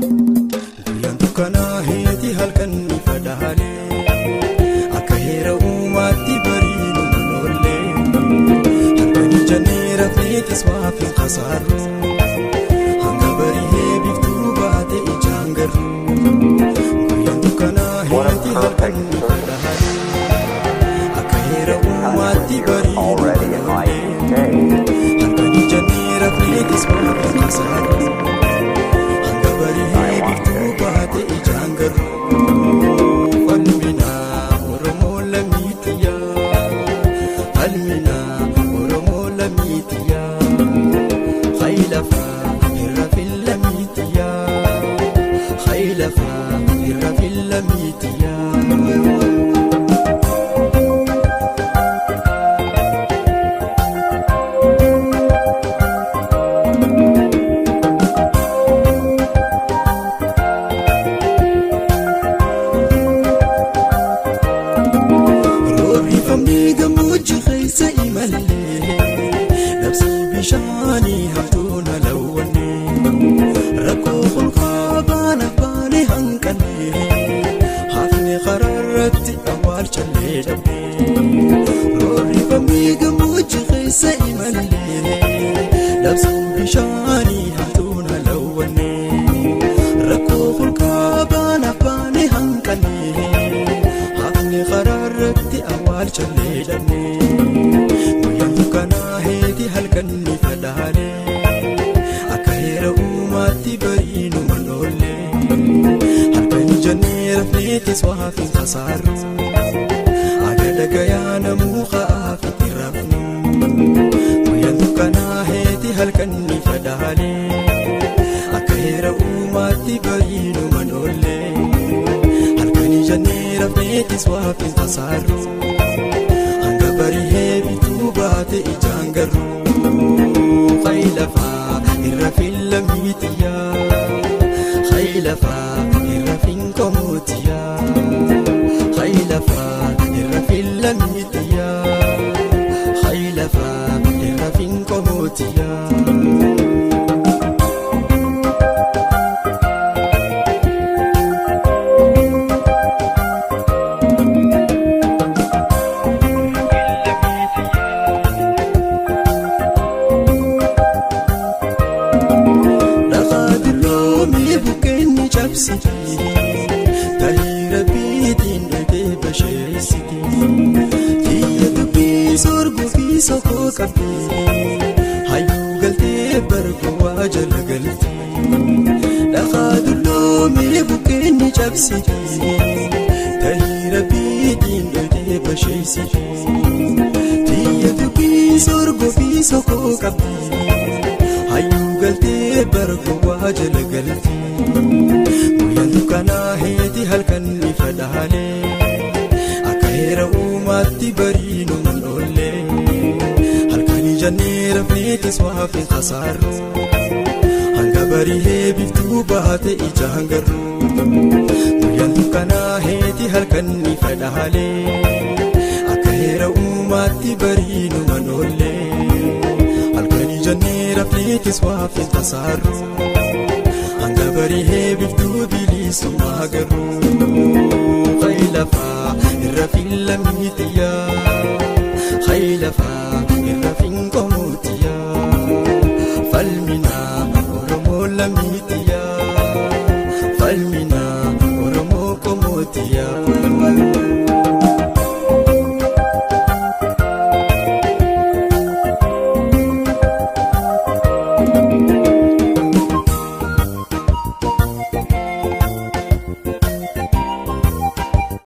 Guyyaan dukkanaa heeti halkan ifa dhahaalee akka heera uumaatti bariinu manoollee halkan ijannee rafneetis waaf hin kasaarru hanga barihee biiftuu baate ijaan garru. Guyyaan dukkanaa heeti halkan ifa dhahaalee akka heera uumaatti bariinu manoollee halkan ijannee rafneetis waaf hin kasaarru. Barihee biiftuu baate ijaan garuu falminaa Oromoo lammiitiyaa falminaa Oromoo lammiitiyaa haylafaa irra filamiitiyaa haylafaa irra filamiitiyaa. Bishaanii hamtuun alawwannee rakkoo holqaa baana baane hanqannee hafni karaarratti awwaalchallee dhabnee roorrifamee gammoojjii keessa imallee labsuun bishaanii hamtuun alawwannee rakkoo holqaa baana baane hanqannee hafni karaarratti awwaalchallee dhabnee. Dukkanaa heeti halkan ifa dhahaalee akka heera uumaatti bariinu manoollee halkan ijannee rafneetis waaf hin kasaarru aga dhagayaa namuu ka'aaf itti rafnu. Guyyaan dukkanaa heeti halkan ifa dhahaalee akka heera uumaatti bariinu manoollee halkan ijannee rafneetis waaf hin kasaarru. Barihee bituu baate ijaan garuu haylafaa irra filamiitiyaa haylafaa irra finqomootiyaa haylafaa irra filamiitiyaa haylafaa irra finqomootiyaa. Tahira biitiin dhagee basheessiti xiyya dubbii sorguu fi sokoo qabdi hayyuu galtee bargowwaa jala galti dhaqaa dulloomee bukkeenni cabsiti tahira biitiin dhagee basheessiti xiyya dubbii sorguu fi sokoo qabdi hayyuu galtee bargowwaa jala galti. Guyyaan dukkanaa heeti halkan ifa dhahaalee akka heera uumaatti bariinu manoollee halkan ijannee rafneetis waaf hin kasaarru hanga barihee biiftuu baate ijaan garru. Guyyaan dukkanaa heeti halkan ifa dhahaalee akka heera uumaatti bariinu manoollee halkan ijannee rafneetis waaf hin kasaarru. Hanga barihee biiftuu bilisummaa garuu haylafaa irra filamiitiyaa haylafaa irra finqomootiyaa falminaa Oromoo lammiitiyaa falminaa Oromoo qomootiyaa.